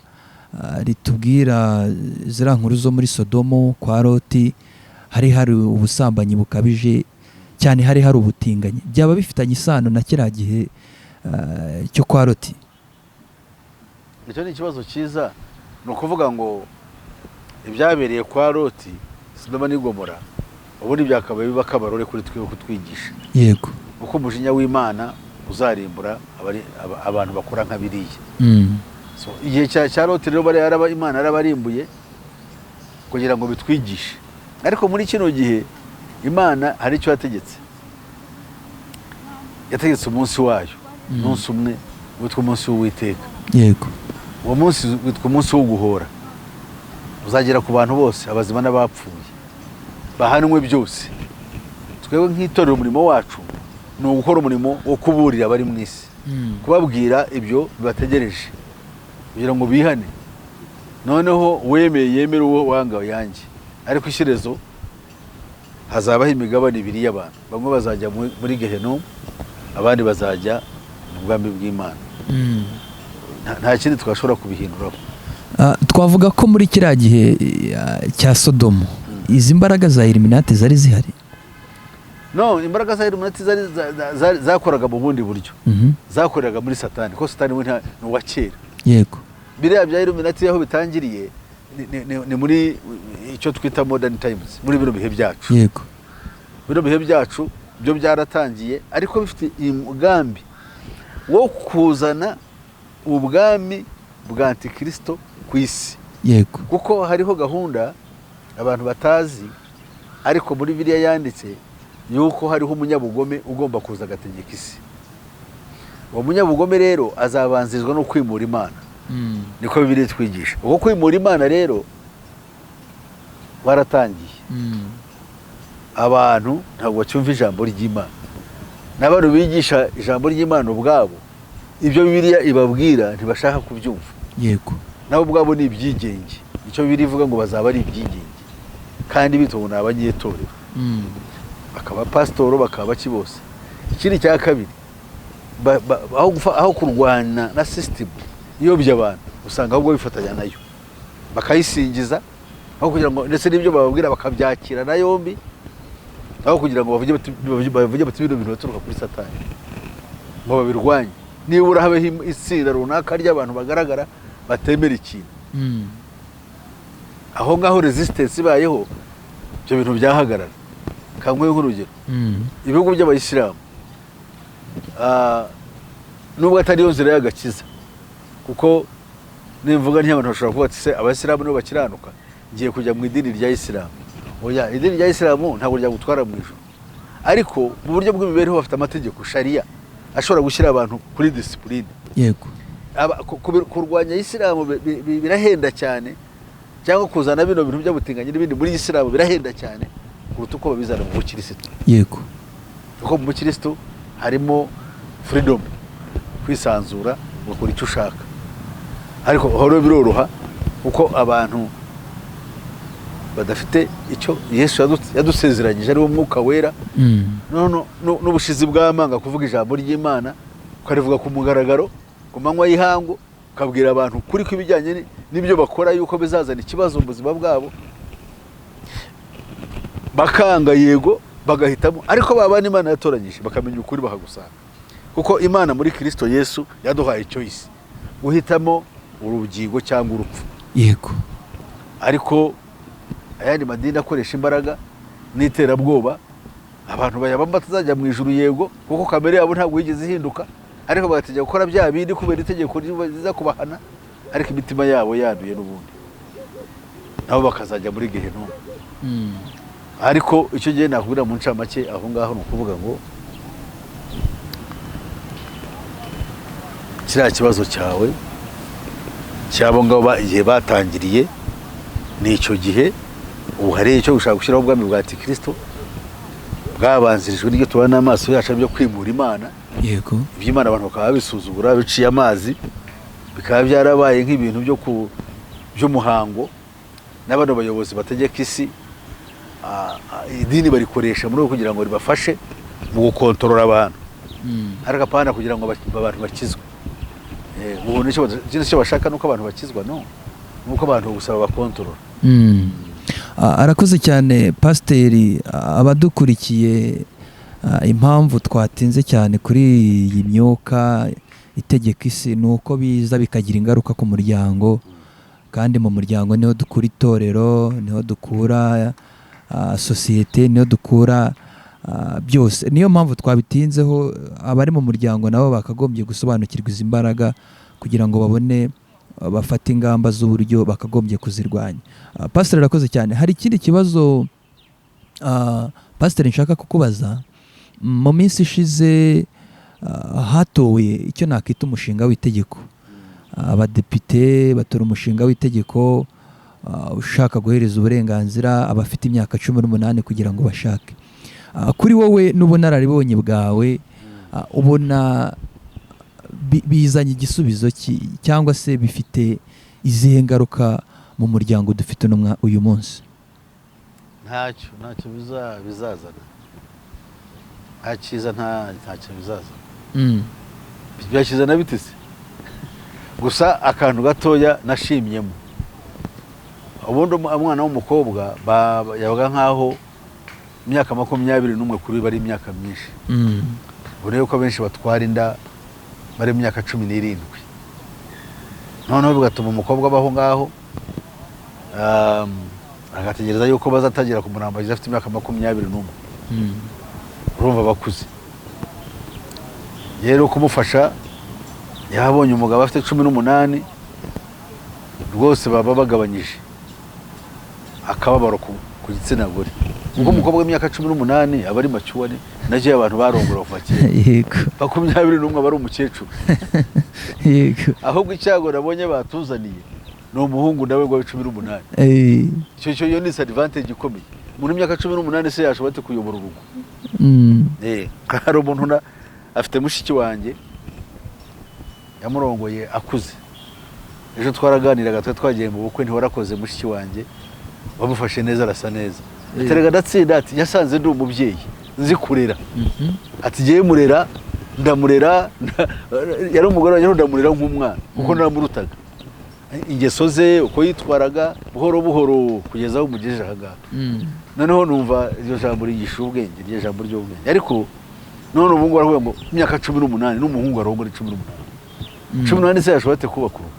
ritubwira ziriya nkuru zo muri Sodomo kwa Loti, hari ubusambanyi bukabije cyane, hari ubutinganyi. Byaba bifitanye isano na kiriya gihe cyo kwa Loti? Icyo ni ikibazo cyiza. Ni ukuvuga ngo ibyabereye kwa Loti, Sodoma n'Igomora, ubundi byakabaye biba akabarore kuri twe kutwigisha uko umujinya w'Imana uzarimbura abantu bakora nka biriya. So, igihe cya Loti rero bari Imana yarabarimbuye kugira ngo bitwigishe. Ariko muri kino gihe Imana hari icyo yategetse. Yategetse umunsi wayo, umunsi umwe witwa umunsi w'Uwiteka. Uwo munsi witwa umunsi wo guhora, uzagera ku bantu bose, abazima n'abapfuye, bahanwe byose. Twebwe nk'itorero, umurimo wacu ni ugukora umurimo wo kuburira abari mu isi, kubabwira ibyo bibategereje kugira ngo bihane. Noneho uwemeye yemere, uwo wanga yanjye. Ariko ishyirezo hazabaho imigabane ibiri y'abantu: bamwe bazajya muri gehenomu, abandi bazajya mu bwami bw'Imana. Nta kindi twashobora kubihinduraho. Twavuga ko muri kiriya gihe cya Sodomo izi mbaraga za Illuminati zari zihari? No, imbaraga za Illuminati zari zakoraga mu bundi buryo. Zakoreraga muri Satani, kuko Satani we ni uwa kera. Biriya bya Illuminati aho bitangiriye ni muri icyo twita modern times, muri bino bihe byacu. Bino bihe byacu byo byaratangiye, ariko bifite umugambi wo kuzana ubwami bwa Antikristo ku isi, kuko hariho gahunda abantu batazi, ariko muri Bibiliya yanditse yuko hariho umunyabugome ugomba kuza agategeka isi. Uwo munyabugome rero azabanzirizwa no kwimura Imana, niko Bibiliya itwigisha. Uko kwimura Imana rero baratangiye. Abantu ntabwo bacyumva ijambo ry'Imana, n'abantu bigisha ijambo ry'Imana ubwabo, ibyo Bibiliya ibabwira ntibashaka kubyumva. Nabo ubwabo ni ibyigenge. Icyo Bibiliya ivuga ngo bazaba ari ibyigenge, kandi bitwa ngo ni abanyetorero, bakaba pasitoro, bakaba baki bose. Ikindi cya kabiri, aho kurwana na sisitemu iyobya abantu, usanga ahubwo bifatanya nayo, bakayisingiza, aho kugira ngo ndetse n'ibyo bababwira bakabyakira na yombi. Aho kugira ngo bavuge bati bino bintu baturuka kuri Satani, ngo babirwanye, nibura habeho itsinda runaka ry'abantu bagaragara batemera ikintu. Aho ngaho resistance ibayeho, ibyo bintu byahagarara. Kanguhe nk'urugero, ibihugu by'abayisilamu, nubwo atari yo nzira y'agakiza, kuko nimvuga abantu bashobora kuvuga ati: "Se abayisilamu nibo bakiranuka? Ngiye kujya mu idini rya isilamu." Oya, idini rya isilamu ntabwo ryagutwara mu ijuru, ariko mu buryo bw'imibereho bafite amategeko sharia ashobora gushyira abantu kuri discipline. Kurwanya isilamu birahenda cyane, cyangwa kuzana bino bintu by'ubutinganyi n'ibindi muri isilamu birahenda cyane kuruta uko babizana mu bukirisitu, kuko mu bukirisitu harimo freedom, kwisanzura ugakora icyo ushaka. Ariko aho rero biroroha, kuko abantu badafite icyo Yesu yadusezeranyije, ariwo Mwuka Wera, n'ubushizi bw'amanga kuvuga ijambo ry'Imana, ukarivuga ku mugaragaro ku manywa y'ihangu, ukabwira abantu kuri ko ibijyanye n'ibyo bakora yuko bizazana ikibazo mu buzima bwabo, bakanga, yego, bagahitamo. Ariko babana Imana yatoranyije bakamenya ukuri, bakagusanga, kuko Imana muri Kirisito Yesu yaduhaye choice, guhitamo urugingo cyangwa urupfu. Ariko ayandi madini akoresha imbaraga n'iterabwoba, abantu bayabamo batazajya mu ijuru, yego, kuko kamere yabo ntabwo yigeze ihinduka, ariko bagategeka gukora bya bindi kubera itegeko riza kubahana, ariko imitima yabo yanduye n'ubundi, nabo bakazajya muri gehinomu. Ariko icyo gihe nakubwira mu ncamake aho ngaho ni ukuvuga ngo kiriya kibazo cyawe cy'abo ngabo igihe batangiriye ni icyo gihe. Ubu hari icyo gushaka gushyiraho ubwami bwa Antikristo bwabanzirijwe n'ibyo tubona n'amaso yacu byo kwimura Imana. Iby'Imana abantu bakaba babisuzugura, biciye amazi, bikaba byarabaye nk'ibintu byo ku by'umuhango. N'abano bayobozi bategeka isi, idini barikoresha muri kugira ngo ribafashe mu gukontorora abantu, ariko apana kugira ngo abantu bakizwe. Ubu nicyo bashaka, nuko abantu bakizwa, no nuko abantu gusa babakontorora. Arakoze cyane pasiteri. Abadukurikiye, impamvu twatinze cyane kuri iyi myuka itegeka isi ni uko biza bikagira ingaruka ku muryango, kandi mu muryango niho dukura itorero, niho dukura sosiyete, niho dukura byose. Niyo mpamvu twabitinzeho. Abari mu muryango nabo bakagombye gusobanukirwa izi mbaraga kugira ngo babone, bafate ingamba z'uburyo bakagombye kuzirwanya. Pasiteri arakoze cyane. Hari ikindi kibazo, pasiteri, nshaka kukubaza. Mu minsi ishize hatowe icyo nakita umushinga w'itegeko. Abadepite batora umushinga w'itegeko ushaka guhereza uburenganzira abafite imyaka 18 kugira ngo bashake. Kuri wowe n'ubunararibonye bwawe, ubona bizanye igisubizo cyangwa se bifite izihe ngaruka mu muryango dufite uyu munsi? Ntacyo bizazana, nta cyiza, ntacyo bizazana. Byakizana bite se? Gusa akantu gatoya nashimyemo, ubundi umwana w'umukobwa yabaga nk'aho imyaka 21 kuri we ari imyaka myinshi. Urebe ko abenshi batwara inda bari mu myaka 17, noneho bigatuma umukobwa abaho ngaho, agategereza yuko bazatangira kumurambagiza afite imyaka 21. Urumva bakuze rero, kumufasha yabonye umugabo afite 18, rwose baba bagabanyije akababaro ku gitsina gore, kuko umukobwa w'imyaka 18 aba ari mature, nacyo abantu barongora kuva kera. 21 aba ari umukecuru. Ahubwo icyago nabonye batuzaniye ni umuhungu nawe ngo 18. Icyo cyo yo ni disadvantage ikomeye. Umuntu w'imyaka 18 se yashobora ate kuyobora urugo? Hari umuntu afite mushiki wanjye yamurongoye akuze. Ejo twaraganiraga, twari twagiye mu bukwe: "Ntiwarakoze mushiki wanjye, wamufashe neza, arasa neza." Ati: "Rega ndatsinda." Ati: "Yasanze ndi umubyeyi nzi kurera." Ati: "Ngewe murera, ndamurera, yari umugore wanjye, ndamurera nk'umwana kuko naramurutaga." Ingeso ze, uko yitwaraga buhoro buhoro kugeza aho umugejeje aha ngaha. Noneho numva iryo jambo rigisha ubwenge, iryo jambo ry'ubwenge. Ariko none ubu ngubu baravuga ngo imyaka 18 n'umuhungu arongora 18. 18 se yashobora ate kubaka urugo?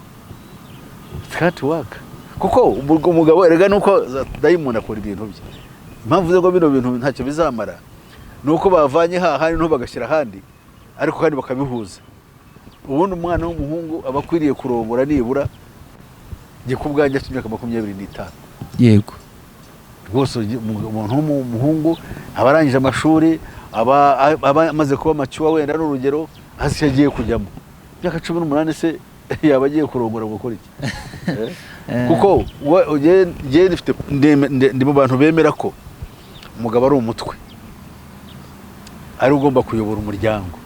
It can't work, kuko umugabo erega nuko dayimoni akora ibintu bye. Impamvu ze ngo bino bintu ntacyo bizamara ni uko bavanye hahandi noneho bagashyira ahandi, ariko kandi bakabihuza. Ubundi umwana w'umuhungu aba akwiriye kurongora nibura, njye ku bwanjye, afite imyaka 25. Rwose umuntu w'umuhungu aba arangije amashuri, aba amaze kuba mature, wenda n'urugero hasi icyo agiye kujyamo. Imyaka 18 se yaba agiye kurongora gukora iki? Eh? Kuko njye ndi mu bantu bemera ko umugabo ari umutwe, ari ugomba kuyobora umuryango.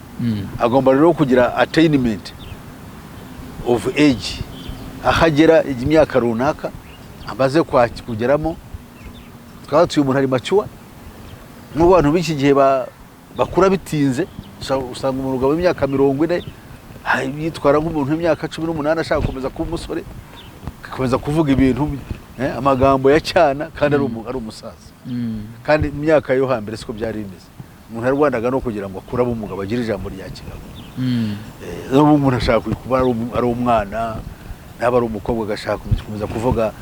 Agomba rero kugira attainment of age, aho agera imyaka runaka amaze kugeramo twaba tuye umuntu ari mature. Nk'ubu abantu b'iki gihe bakura bitinze, usanga umugabo w'imyaka 40 yitwara nk'umuntu w'imyaka 18, ashaka gukomeza kuba umusore, agakomeza kuvuga ibintu amagambo ya cyana kandi ari umusaza. Kandi imyaka yo hambere siko byari bimeze. Umuntu yarwanaga no kugira ngo akure abe umugabo, agire ijambo rya kigabo. N'ubu umuntu ashaka kuba ari umwana, naba ari umukobwa agashaka gukomeza kuvuga,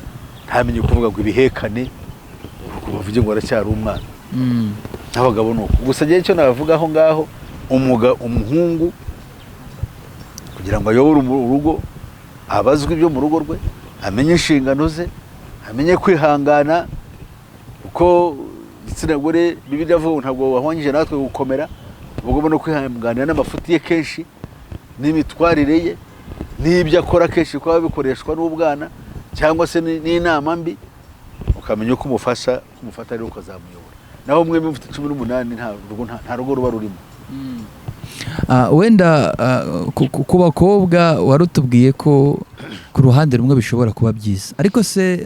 ntamenye kuvuga ngo ibihekane, ngo bavuge ngo aracyari umwana. N'abagabo ni uko. Gusa njyewe icyo navuga aho ngaho, umuhungu kugira ngo ayobore urugo, abazwe ibyo mu rugo rwe, amenye inshingano ze, amenye kwihangana, kuko igitsina gore, Bibiliya ivuga ngo ntabwo wahwanyije natwe gukomera. Uba ugomba no kwihanganira n'amafuti ye kenshi, n'imitwarire ye, n'ibyo akora kenshi kuba bikoreshwa n'ubwana cyangwa se n'inama mbi, ukamenya uko umufasha, uko umufata rero ukazamuyobora. Naho mwe mufite 18, nta rugo ruba rurimo. Wenda ku bakobwa warutubwiye ko ku ruhande rumwe bishobora kuba byiza, ariko se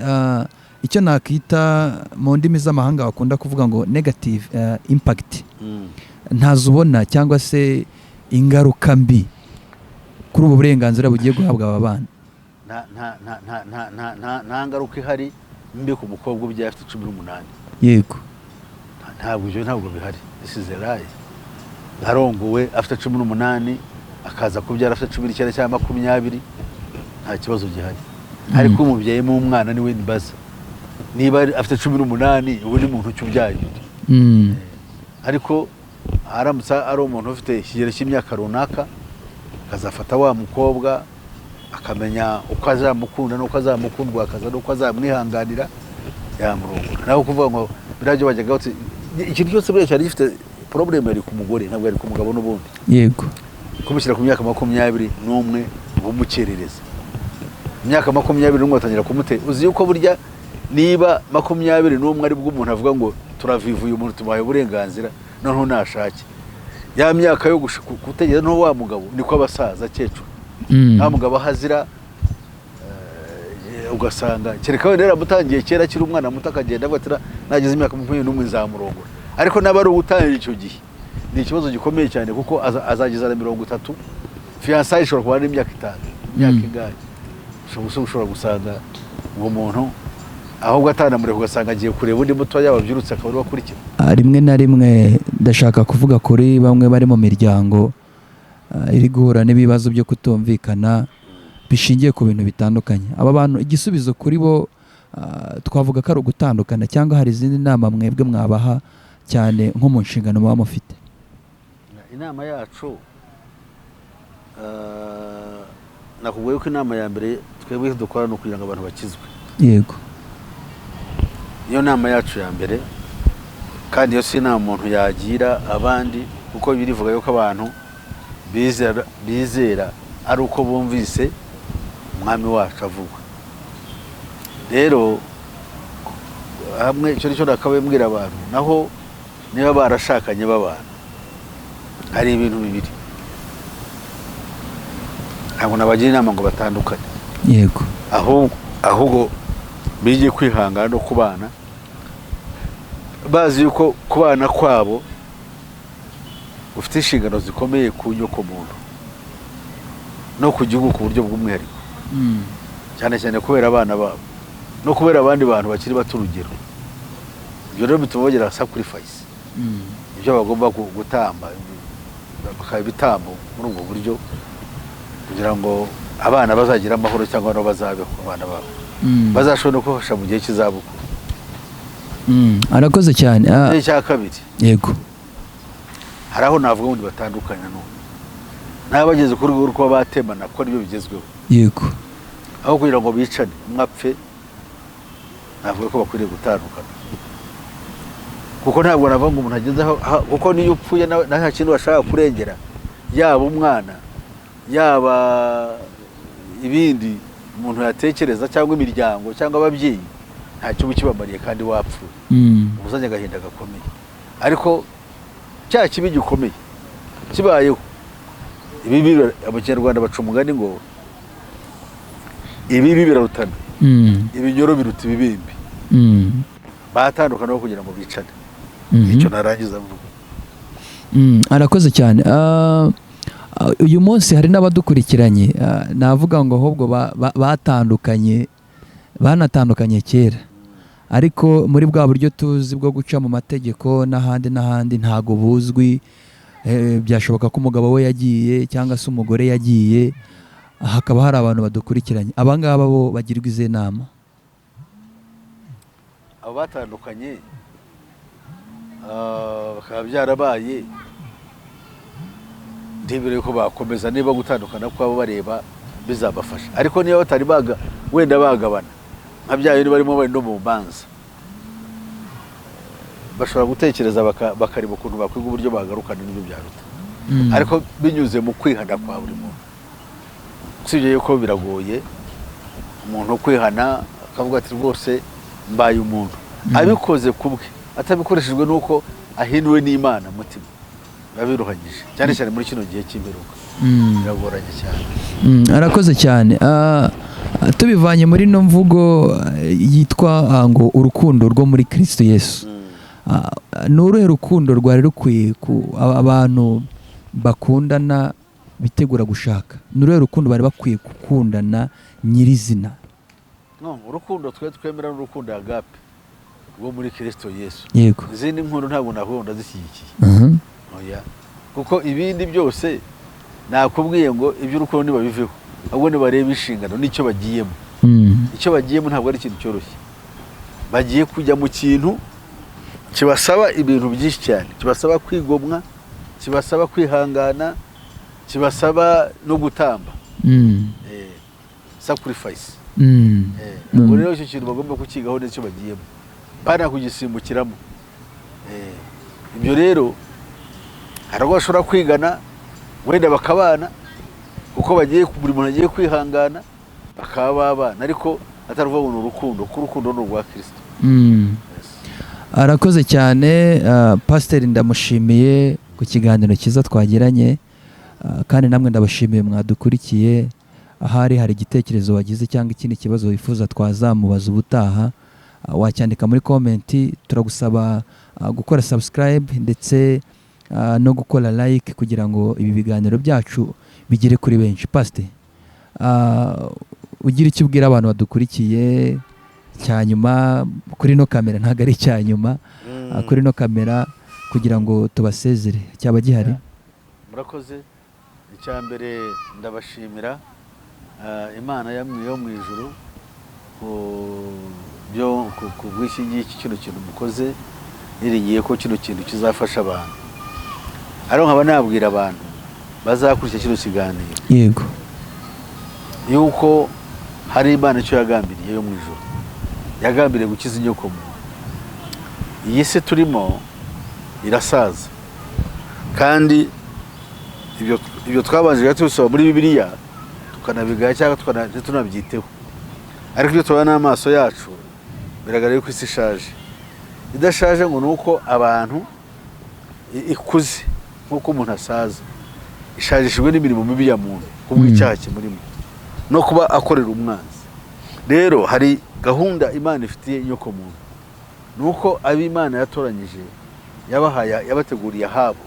icyo nakita mu ndimi z'amahanga bakunda kuvuga ngo negative impact ntazo ubona, cyangwa se ingaruka mbi kuri ubu burenganzira bugiye guhabwa aba bana? Nta ngaruka ihari mbi ku mukobwa ubyaye afite 18. Ntabwo ibyo, ntabwo bihari. This is a lie. Arongowe afite 18, akaza kubyara afite 19 cyangwa 20, nta kibazo gihari. Ariko umubyayemo umwana niwe mbaza niba afite 18, ubu ni muntu ki ubyaye? Ariko aramutse ari umuntu ufite ikigero cy'imyaka runaka, akazafata wa mukobwa, akamenya uko azamukunda n'uko azamukundwa, akaza n'uko azamwihanganira, yamurongora. Naho kuvuga ngo biriya byo bajyaga bati, ikintu cyose buriya cyari gifite problème yari ku mugore, ntabwo yari ku mugabo n'ubundi. Kumushyira ku myaka 21 umukerereza imyaka 21 batangira kumutera. Uzi yuko burya niba 21 aribwo umuntu avuga ngo turavivuye umuntu, tumuhaye uburenganzira, noneho nashake, ya myaka yo gutegereza no wa mugabo niko abasaza akecuru, nta mugabo aho azira, ugasanga kereka wenda yaramutangiye kera akiri umwana muto, akagenda avuga ati: "Nageze imyaka 21 nzamurongora." Ariko naba ari uwutangiye icyo gihe, ni ikibazo gikomeye cyane, kuko azageza na 30, fiançailles ishobora kuba ari imyaka 5, imyaka ingahe. Ushobora gusanga uwo muntu ahubwo atanamureka, ugasanga agiye kureba undi mutoya wabyirutse, akaba ariwe akurikira. Rimwe na rimwe ndashaka kuvuga kuri bamwe bari mu miryango iri guhura n'ibibazo byo kutumvikana bishingiye ku bintu bitandukanye. Aba bantu, igisubizo kuri bo twavuga ko ari ugutandukana, cyangwa hari izindi nama mwebwe mwabaha, cyane nko mu nshingano muba mufite? Inama yacu, nakubwiye ko inama ya mbere twebwe dukora ni ukugira ngo abantu bakizwe. Niyo nama yacu ya mbere, kandi iyo si inama umuntu yagira abandi, kuko birivuga yuko abantu bizera ari uko bumvise umwami wacu avugwa. Rero hamwe icyo nicyo nakabaye mbwira abantu. Naho niba barashakanye babana, hari ibintu bibiri: ntabwo nabagira inama ngo batandukane, ahubwo bige kwihangana no kubana, bazi yuko kubana kwabo ufite inshingano zikomeye ku nyoko muntu no ku gihugu ku buryo bw'umwihariko. Cyane cyane kubera abana babo no kubera abandi bantu bakiri bato. Urugero, ibyo rero bituma bagira sacrifice, ibyo bagomba gutamba bakaba ibitambo muri ubwo buryo, kugira ngo abana bazagire amahoro cyangwa nabo bazabeho, abana babo bazashobora no kubafasha mu gihe cy'izabukuru. Arakoze cyane. Icya kabiri, hari aho navuga ngo batandukanye n'ubu n'abageze ku rwego rwo kuba batemana, kuko nibyo bigezweho, aho kugira ngo bicane, umwe apfe, navuga ko bakwiriye gutandukana, kuko ntabwo navuga ngo umuntu ageze aho kuko niyo upfuye nawe nta kintu bashaka kurengera, yaba umwana, yaba ibindi umuntu yatekereza, cyangwa imiryango, cyangwa ababyeyi, ntacyo uba ukibamariye kandi wapfuye. Uba uzanye agahinda gakomeye. Ariko cya kibi gikomeye kibayeho, ibibi mu Kinyarwanda baca umugani ngo ibibi birarutana, ibinyoro biruta ibibimbi. Batandukana kugira ngo bicane. Icyo narangiza mvuga. Arakoze cyane. Uyu munsi hari n'abadukurikiranye, navuga ngo ahubwo batandukanye, banatandukanye kera, ariko muri bwa buryo tuzi bwo guca mu mategeko n'ahandi n'ahandi ntago buzwi. Byashoboka ko umugabo we yagiye cyangwa se umugore yagiye, hakaba hari abantu badukurikiranye. Aba ngaba bo bagirwa izihe nama? Abo batandukanye, bakaba byarabaye, ndibwira ko bakomeza niba gutandukana kwabo bareba bizabafasha. Ariko niba batari baga wenda bagabana nka bya bindi barimo, bari no mu manza, bashobora gutekereza bakareba ukuntu bakwiga uburyo bagarukana, n'ibyo byaruta, ariko binyuze mu kwihana kwa buri muntu. Usibye yuko biragoye umuntu kwihana akavuga ati: "Rwose mbaye umuntu," abikoze ku bwe, atabikoreshejwe n'uko ahinduwe n'Imana mutima, biba biruhanyije, cyane cyane muri kino gihe cy'imperuka. Biragoranye cyane. Arakoze cyane. Tubivanye muri ino mvugo yitwa ngo urukundo rwo muri Kristo Yesu, ni uruhe rukundo rwari rukwiye ku abantu bakundana bitegura gushaka? Ni uruhe rukundo bari bakwiye gukundana nyirizina? No, urukundo twe twemera n'urukundo agape rwo muri Kristo Yesu. Izindi nkuru ntabwo navuga ngo ndazishyigikiye. Oya, kuko ibindi byose nakubwiye ngo iby'urukundo ntibabiveho, ahubwo nibarebe inshingano n'icyo bagiyemo. Icyo bagiyemo ntabwo ari ikintu cyoroshye. Bagiye kujya mu kintu kibasaba ibintu byinshi cyane, kibasaba kwigomwa, kibasaba kwihangana, kibasaba no gutamba, sacrifice. Ubwo rero icyo kintu bagomba kukigaho n'icyo bagiyemo, bana kugisimbukiramo. Ibyo rero hari ubwo bashobora kwigana wenda bakabana, kuko bagiye, buri muntu agiye kwihangana, bakaba babana, ariko atari ukuvuga ngo ni urukundo, kuko urukundo ni urwa Kirisito. Yes. Arakoze cyane. Pasiteri ndamushimiye ku kiganiro cyiza twagiranye, kandi namwe ndabashimiye mwadukurikiye. Ahari hari igitekerezo wagize cyangwa ikindi kibazo wifuza twazamubaza ubutaha, wacyandika muri comment. Turagusaba gukora subscribe ndetse no gukora like kugira ngo ibi biganiro byacu bigere kuri benshi. Pasiteri, ugira icyo ubwira abantu badukurikiye cya nyuma kuri ino kamera, ntabwo ari icya nyuma, kuri ino kamera, kugira ngo tubasezere, cyaba gihari? Murakoze. Icya mbere ndabashimira Imana yamwe yo mu ijuru ku byo ku bw'iki ngiki, kino kintu mukoze. Niringiye ko kino kintu kizafasha abantu, ariko nkaba nabwira abantu bazakurikira kino kiganiro yuko hari Imana icyo yagambiriye yo mu ijuru, yagambiriye gukiza inyoko muntu. Iyi si turimo irasaza, kandi ibyo twabanje tubisoma muri Bibiliya tukanabigaya cyangwa ntitunabyiteho, ariko ibyo tubona n'amaso yacu biragaragara yuko isi ishaje. Idashaje ngo ni uko abantu ikuze nk'uko umuntu asaza, ishajishijwe n'imirimo mibi ya muntu kubw'icyaha kimurimo no kuba akorera umwanzi. Rero hari gahunda Imana ifitiye inyoko muntu, ni uko ab'Imana yatoranyije yabahaye, yabateguriye ahabo,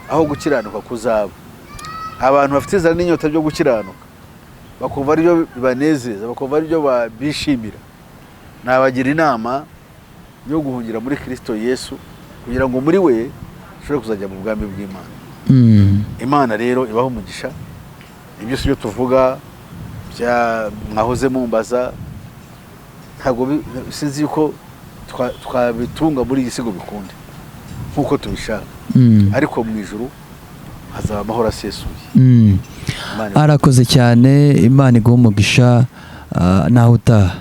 aho gukiranuka kuzaba. Abantu bafite inzara n'inyota byo gukiranuka. bakumva aribyo bibanezeza, bakumva aribyo bishimira, nabagira inama yo guhungira muri Kirisito Yesu kugira ngo muri we ushobore kuzajya mu bwami bw'Imana. Imana rero ibaho umugisha. Ibyo si byo tuvuga bya mwahoze mumbaza, ntabwo sinzi yuko twabitunga muri iyi si ngo bikunde nk'uko tubishaka, ariko mu ijuru hazaba amahoro asesuye. Imana Arakoze cyane, Imana iguhe umugisha, naho utaha.